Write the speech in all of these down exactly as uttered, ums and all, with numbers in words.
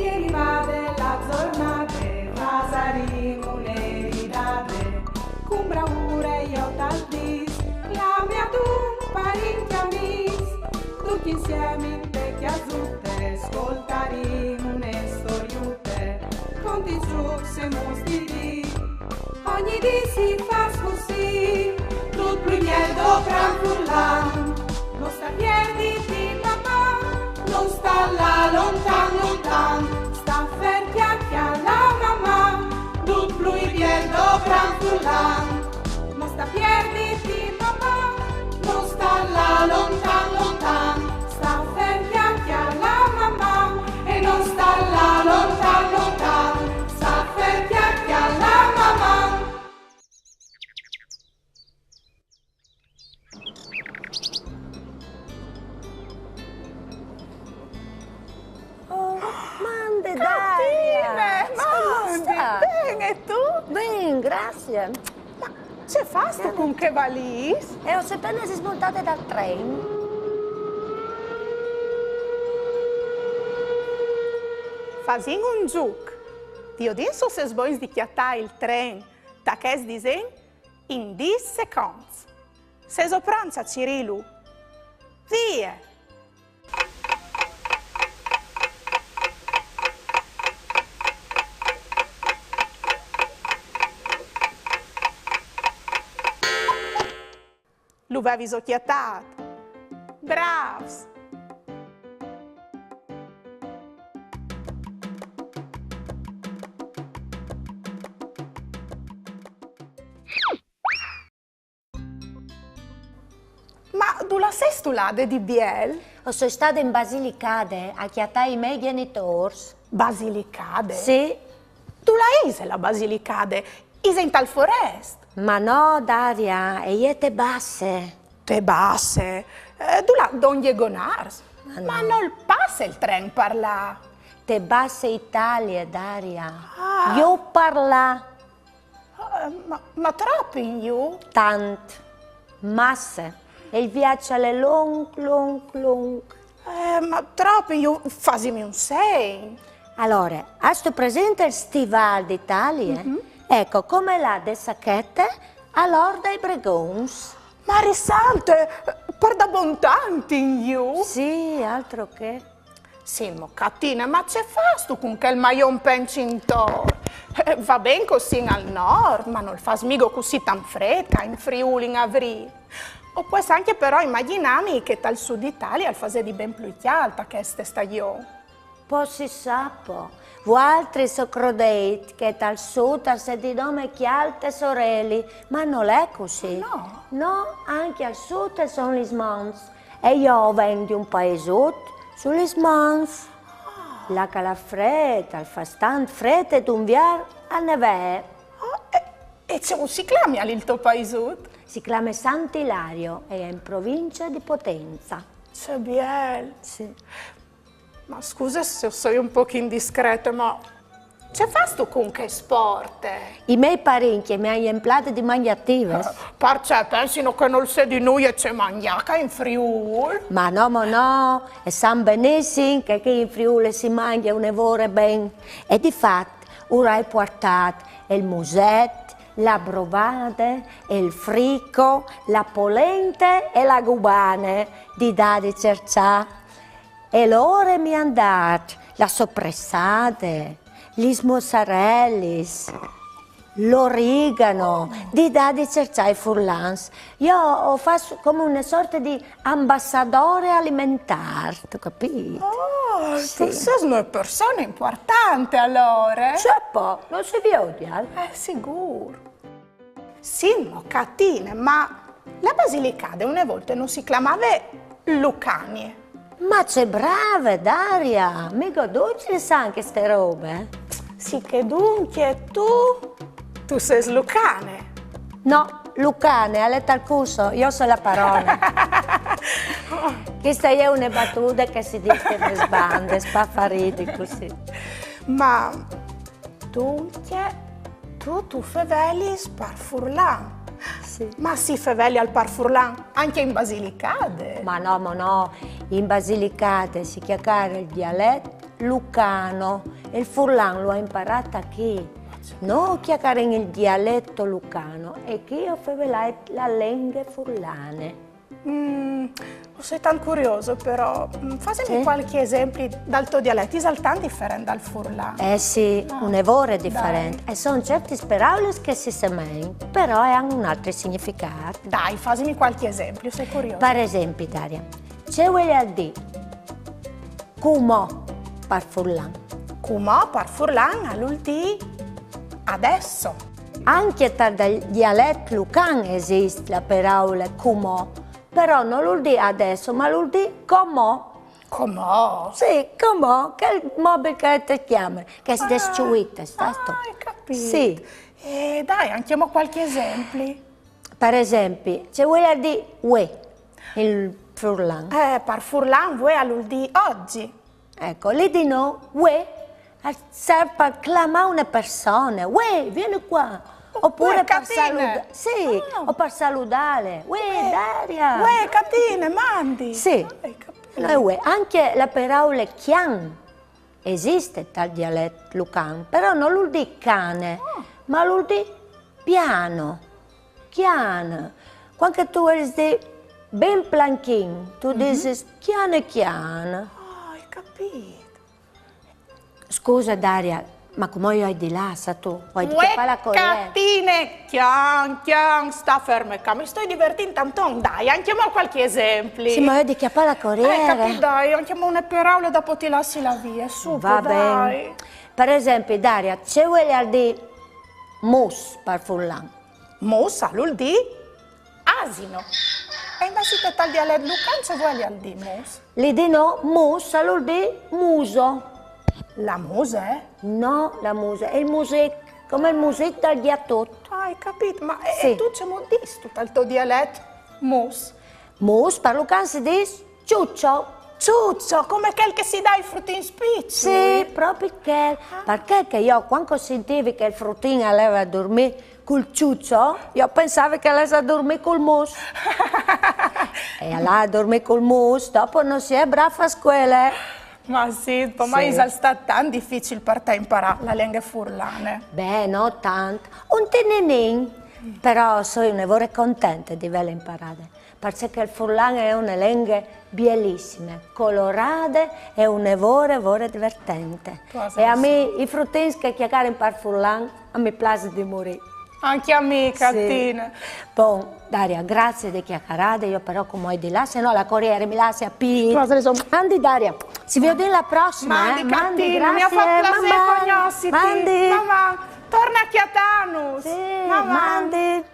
Che rivade la zornade, fasarìn une ridade, cun braure jo tal dis, clamè adun parint e amis, ducj insiemi inte cjasute, scoltarìn une storiute, cont i zucs e mus di dì. Ogni dì si fâs cussì, dut plui biel dopran furlan. No sta pierditi, mamà, no sta lâ lontan, lontan, sta fer cjale, cjale, mamà, dut plui biel dopran furlan. No sta pierditi, mamà, no sta lâ lontan, lontan, sta fer cjale, cjale, mamà, e no sta lâ lontan, lontan, sta fer cjale, cjale, mamà. Oh, mandi, Daria! Catine, mandi! Ben, e tu? Ben, grazie. Ma ce fâstu cun chê valîs? E o soi apene smontade dal tren. Fasìn un zûc. Viodìn se o sês bogns di cjatâ il tren ta chest disen in dîs seconts. Sêso pronts a cirîlu? Vie! Lu vêso cjatât? Brâfs! Ma dulà sêstu lade di biel? O soi stade in Basilicade a cjatâ i miei gjenitôrs. Basilicade? Sì. Dulà ise la Basilicade? Ise intal forest? Ma no, Daria, e je te Basse. Te Basse? Eh, dulà dongje Gonars? Ma nol passe il tren par là. Te Basse Italie, Daria. Jo par là. Eh, ma, ma trop in jù? Tant. Masse. E il viaç al è lonc, lonc, lonc. Eh, ma trop in jù, fasimi un segn. Alore, âstu presint il Stivâl d'Italie? Eco, come lâ de sachete alore dai bregons. Marie Sante, pardabon tant in jù? Sì, altro che. Sì, mo Catine, ma ce fâstu cun chel maion penç intor? Eh, va ben che o sin al nord, ma nol fâs migo cussì tant frêt ca in Friûl in Avrîl. O pues ancje però imagjinâmi che tal sud Italie al fasedi ben plui cjalt a cheste stagjon. Po si sa po. Vualtris o crodês che tal sud al sedi nome cjalt e soreli, ma nol è cussì. No. No, ancje al sud a son lis monts. E jo o ven di un paisut su lis monts. Là che al à frêt, al fâs tant frêt e d'Unvier al nevee. Ah, e, e cemût si clamial il to paisut? Si clame Sant'Ilario e je in provincie di Potenza. Ce biel. Sì. Ma scuse se o soi un pôc indiscrete, ma ce fâstu cun chê sporte? I miei parincj mi àn jemplade di mangjatives. Parcè, pensino che nol sedi nuie ce mangjâ ca in Friûl? Ma no, ma no, e san benissim che chi in Friûl si mangje une vore ben. E di fat, ur ai puartât il muset, la brovade, il frico, la polente e la gubane di dâ di cerçâ. E lôr mi àn dât la sopressade, lis mossarelis, l'origano, di dâ di cerçâ ai furlans. Jo o fâs come une sorte di ambassadore alimentâr, tu capîs? Oh, sì. Tu sês une persone impuartante alore. Ce po, no si viodial? Eh, sigûr. Sì, mo Catine, ma la Basilicade une volte no si clamave Lucanie? Ma ce brave, Daria! Migo ducj le san cheste robe. Sì che duncje tu, tu sês lucane. No, lucane, al è tal cusso, jo o soi la parone. Cheste e je une batude che si dîs te sbande, par fâ ridi cussì. Ma duncje, tu, tu fevelis par furlan. Sì. Ma si fevelial par furlan ancje in Basilicade? Ma no, ma no, in Basilicade si cjacare il dialet lucano. Il furlan lu ai imparat achì. No, chiacare il dialetto lucano e chi o fevelai la lenghe furlane. Mm, o soi tant curioso, però. Mm, fasimi qualchi esempli dal to dialet, isal tant diferent dal furlan. Eh sì, une vore diferent. E son certis peraulis che si semein, però e an un altri significât. Dai, fasimi qualchi esempli, o soi curioso. Par esempli, Daria, ce vuelial dî cumò par furlan? Cumò par furlan al vûl dî adesso. Ancje tal dialet lucan esist la peraule cumò, però no lu vûl dî adesso, ma lu vûl dî comò. Comò? Sì, comò, chel mobil che te cjamis, che si desciuite, sâstu? Ah, ai capît. Sì. E dai, ancjemò qualchi esempli. Par esempli, ce vuelial dî vuê in furlan? Eh, par furlan vuê al vûl dî oggi. Eco, li dinò vuê al serf par clamâ une persone. Vuê, vieni qua. Opûr par saludâ. Sì, o par saludâle. Vuê, Daria. Vuê, Catine, mandi. Sì. Ancje la peraule cjan esist tal dialet lucan, però no lu vûl dî cane, ma lu vûl dî piano, cjan. Cuant che tu vuelis dî ben planchin, tu disis cjane cjan. Ah, ai capît. Scuse, Daria, ma cumò o ai di lâ, sâstu? O ai di cjapâ la coriere. Catine, cjan, cjan, sta ferme ca, mi stoi divertint tanton, dai, ancjemò qualchi esempli. Sì, ma o ai di cjapâ la coriere. Eh, capît, dai, ancjemò une peraule, dopo ti lassi lâ vie, su, dai. Va ben. Par esempli, Daria, ce vuelial dî mus par furlan? Mus al vûl dî asino. E invezit tal dialet lucan ce vuelial dî mus? Li dinò mus al vûl dî muso. La muse? No, la muse, il music, come il music dal gjatut. Ah, ai capît, ma e tu cemût dîstu tal to dialet mus? Mus, par lucan si dîs ciucio. Ciucio, come chel che si da ai frutins piçui? Sì, propit chel. Parcè che jo, cuant che o sintivi che il frutin al leve a durmî cul ciucio, jo o pensavi che al lès a durmî cul mus. E a lâ a durmî cul mus, dopo no si è brâf a scuele. Ma sì, po, ma isal stât tant dificil par te imparâ la lenghe furlane? Ben, no tant. Un tininin. Però o soi une vore contente di vêle imparade, parcè che il furlan e je une lenghe bielissime, colorade e une vore, vore divertente. E a mi i frutins che a cjacarin par furlan a mi plasin di murî. Ancje a mi, Catine. Bon, Daria, graciis de cjacarade, jo però cumò o ai di lâ, se no la coriere mi lasse a pît. Tu âs reson. Mandi, Daria, si viodìn la prossime. Mandi, Catine, mi à fat plasê cognossiti. Mandi. Maman, torne a cjatânus. Sì, mandi.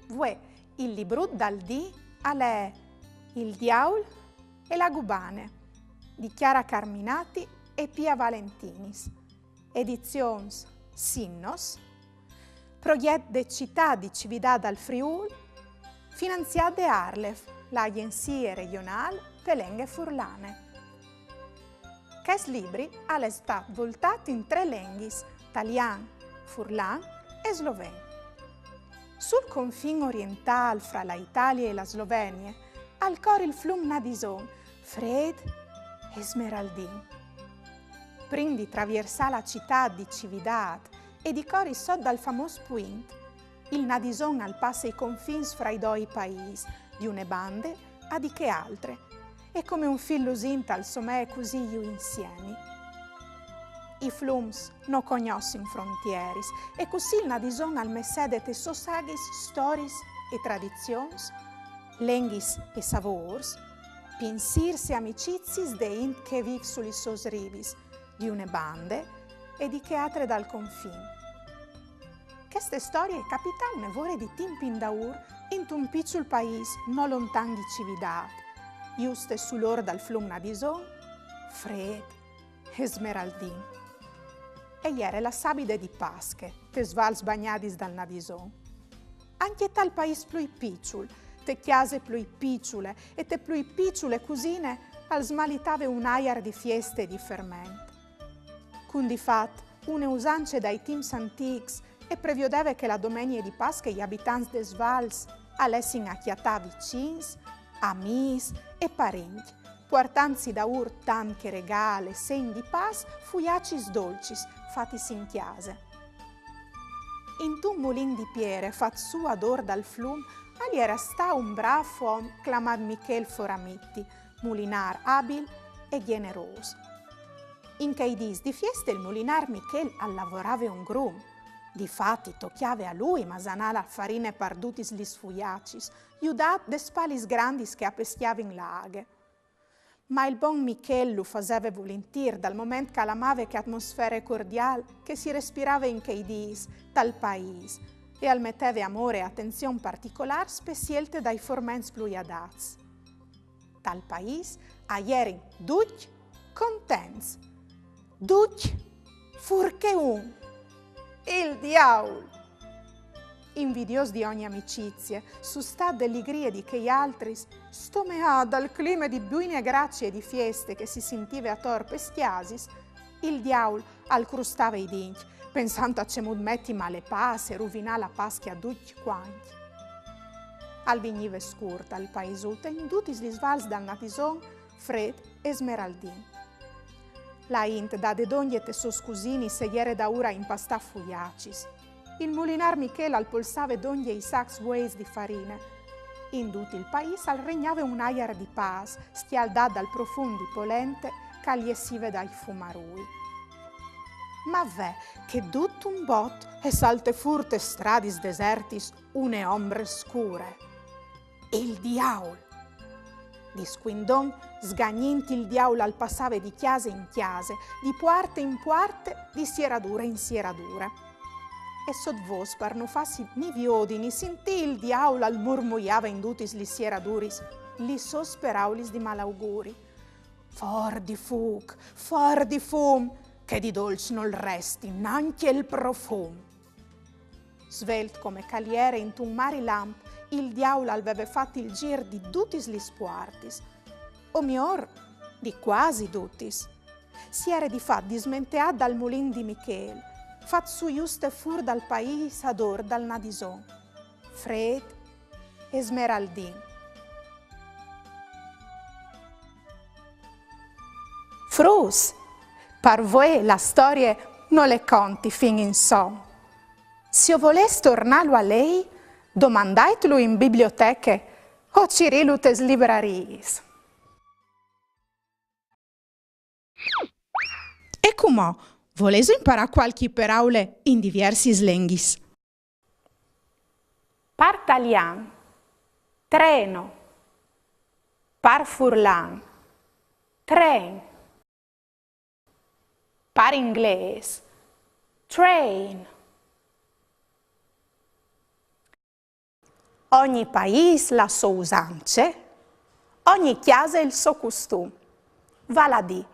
Vuê, il librut dal dì al è Il diaul e la gubane di Chiara Carminati e Pia Valentinis, edizions Sinnos, progjet de Citât di Cividât dal Friûl, finanziât de ARLeF, la Agjenzie Regjonâl pe Lenghe Furlane. Chest libri al è stât voltât in trê lenghis, talian, furlan e sloven. Sul confin orientâl fra la Italie e la Slovenie al cor il flum Nadison, frêt e smeraldin. Prin di traviersâ la citât di Cividât e di cori sot dal famôs puint, il Nadison al passe i confins fra i doi paîs, di une bande a di chê altre, e come un fîl lusint al somee cusîju insiemi. I flums no cognossin frontieris, e cussì il Nadison al messede tes sôs aghis storiis e tradizions, lenghis e savôrs, pinsîrs e amiciziis de int che e vîf su lis sôs rivis, di une bande e di chê altre dal confin. Cheste storie e capità une vore di timp indaûr intun piçul paîs no lontan di Cividât, juste sul ôr dal flum Nadison, frêt e smeraldin. E jere la sabide di Pasche, tes vals bagnadis dal Nadison. Ancje tal paîs plui piçul, te cjase plui piçule e te plui piçule cusine al smalitave un aiar di fieste e di ferment. Cun di fat, une usance dai timps antîcs e previodeve che la domenie di Pasche i abitants des vals A lessin a cjatâ vicins, amîs e parincj, puartantsi daûr tant che regâl e segn di pâs fuiacis dolcis, fatis in cjase. Intun mulin di piere fat sù adôr dal flum al jere a stâ un brâf om clamât Michêl Foramitti, mulinâr abil e gjenerôs. In chei dîs di fieste il mulinâr Michêl al lavorave un grum. Difati tocjave a lui masanâ la farine par dutis lis fuiacis, judât des palis grandis che a pescjavin la aghe. Ma il bon Michêl lu faseve vulintîr dal moment che al amave chê atmosfere cordiâl che si respirave in chei dîs tal paîs e al meteve amôr e atenzion particolârs pe sielte dai forments plui adats. Tal paîs a jerin ducj contents. Ducj, fûr che un. Il diaul! Invidiôs di ogni amicizie, sustât de ligrie di chei altris, stomeât dal clime di buine gracie e di fieste che si sintive ator pes cjasis, il diaul al crustave i dincj, pensant a cemût meti male pâs e ruvinâ la Pasche a ducj cuancj. Al vignive scûr tal paisut e in dutis lis vals dal Nadison frêt e smeraldin. La int dade dongje tes sôs cusinis e jere daûr a impastâ fuiacis. Il mulinâr Michêl al polsave dongje i sacs vueits di farine. In dut il paîs al regnave un aiar di pâs, scjaldât dal profum di polente che al jessive dai fumarûi. Ma ve che dut un bot e salte fûr tes stradis desertis une ombre scure. Il diaul! Di scuindon, sgagnint, il diaul al passave di cjase in cjase, di puarte in puarte, di sieradure in sieradure. E sot vôs, par no fâsi ni viodi ni sintî, il diaul al murmuiave in dutis lis sieraduris lis sôs peraulis di malauguri. Fôr di fûc, fôr di fum, che di dolç nol resti nancje il profum. Svelt come che al jere, intun marilamp, il diaul al veve fat il zîr di dutis lis puartis, o miôr, di cuasi dutis. Si jere di fat dismenteât dal mulin di Michêl, fat sù juste fûr dal paîs adôr dal Nadison, frêt e smeraldin. Fruts, par vuê la storie no le conti fin insom. Se o volês tornâlu a lei, domandaitlu in biblioteche o cirîlu tes librariis. E cumò, volêso imparâ cualchi peraule in diviersis lenghis? Par talian, treno. Par furlan, tren. Par inglês, train. Ogni paîs la sô usance, ogni cjase il so costum. Vâl a dî,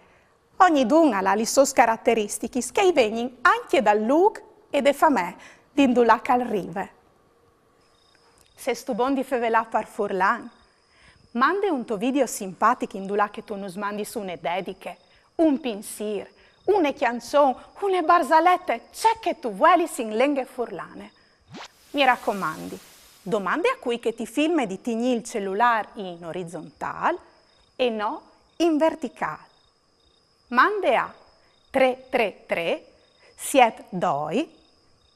ognidun al à lis sôs carateristichis che i vegnin ancje dal lûc e de famee di indulà che al rive. Sêstu bon di fevelâ par furlan? Mande un to video simpatic indulà che tu nus mandis une dediche, un pinsîr, une cjançon, une barzalete, ce che tu vuelis in lenghe furlane. Mi racomandi, domande a cui che ti filme di tignî il celulâr in orizontâl e no in verticâl. Mande a trê trê trê siet doi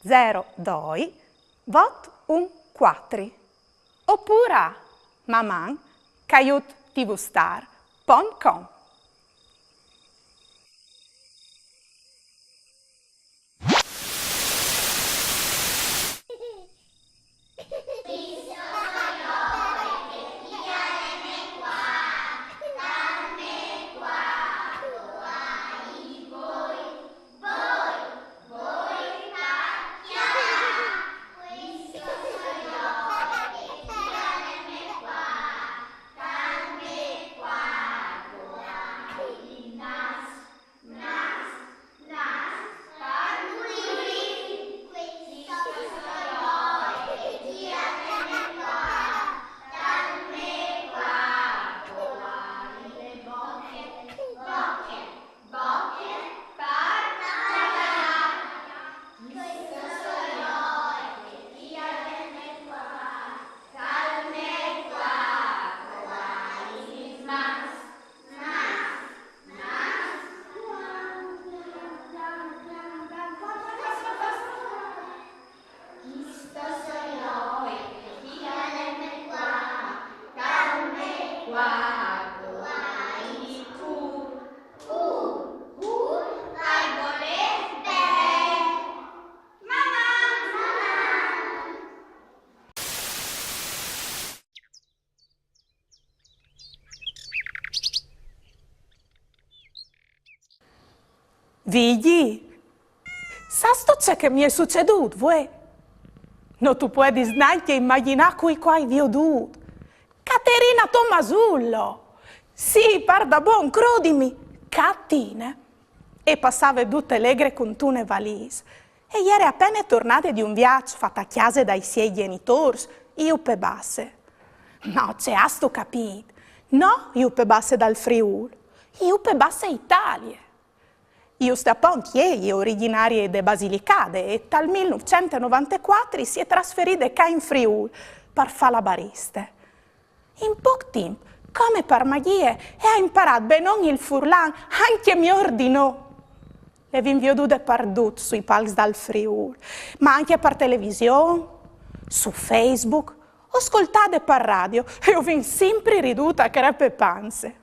zero doi vot un cuatri opûr a maman caiut tvstar pont com. Vigji, sastu ce che mi è sucedût, vuê? No tu puedis nancje imagjinâ cui che o ai viodût. Caterina Tomasullo! Sì, pardabon, crodimi, Catine. E passave dute legre cuntune valîs. E jere apene tornade di un viaç fat a cjase dai siei gjenitôrs, jù pe basse. No, ce âstu capît? No jù pe basse dal Friûl, jù pe basse Italie. Juste apont jê e je origjinarie de Basilicade e tal mil nûfcent e novantecuatri si è trasferide ca in Friûl par fâ la bariste. In pôc timp, come par magjie, e à imparât benon il furlan, ancje miôr di nô. Le vin viodude pardut sui palcs dal Friûl, ma ancje par television, su Facebook, o scoltade par radio e o vin simpri ridût a crepe panze.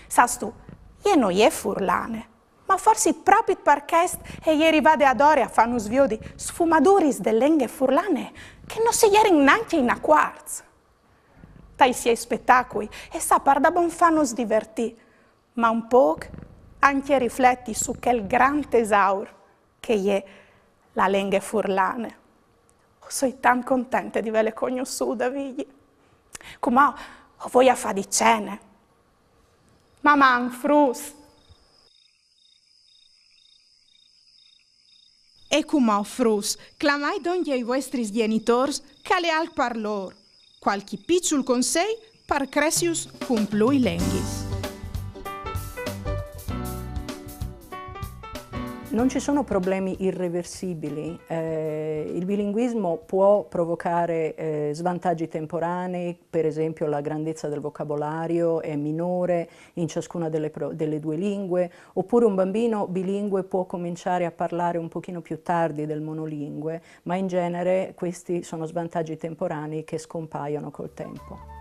Sâstu, jê no je furlane, ma forsit propit par chest e je rivade adore a fânus viodi sfumaduris de lenghe furlane che no si jerin nancje inacuarts. Tai siei spetacui e sa pardabon fânus divertî, ma un pôc ancje rifleti su chel grant tesaur che e je la lenghe furlane. O soi tant contente di vêle cognossude, Vigji. Cumò o voi a fâ di cene. Maman, fruts! E cumò, fruts, clamait dongje i vuestris gjenitôrs, che al è alc par lôr. Cualchi piçul consei par cressiju cun plui lenghis. Non ci sono problemi irreversibili. Eh, il bilinguismo può provocare eh, svantaggi temporanei, per esempio la grandezza del vocabolario è minore in ciascuna delle, delle due lingue, oppure un bambino bilingue può cominciare a parlare un pochino più tardi del monolingue, ma in genere questi sono svantaggi temporanei che scompaiono col tempo.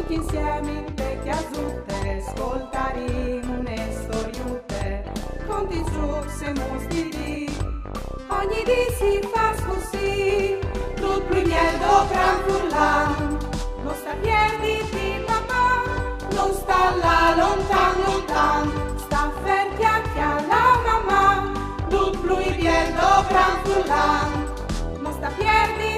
Insiemi in te cjasute scoltarìn une storiute, conti, trucs e muts di dì. Ogni dì si fâs cussì, dut plui biel dal gran furlan. No sta pierditi, papà, no sta lâ lontan lontan, sta fer cjache a la mamà, dut plui biel dal gran furlan. No sta pierditi,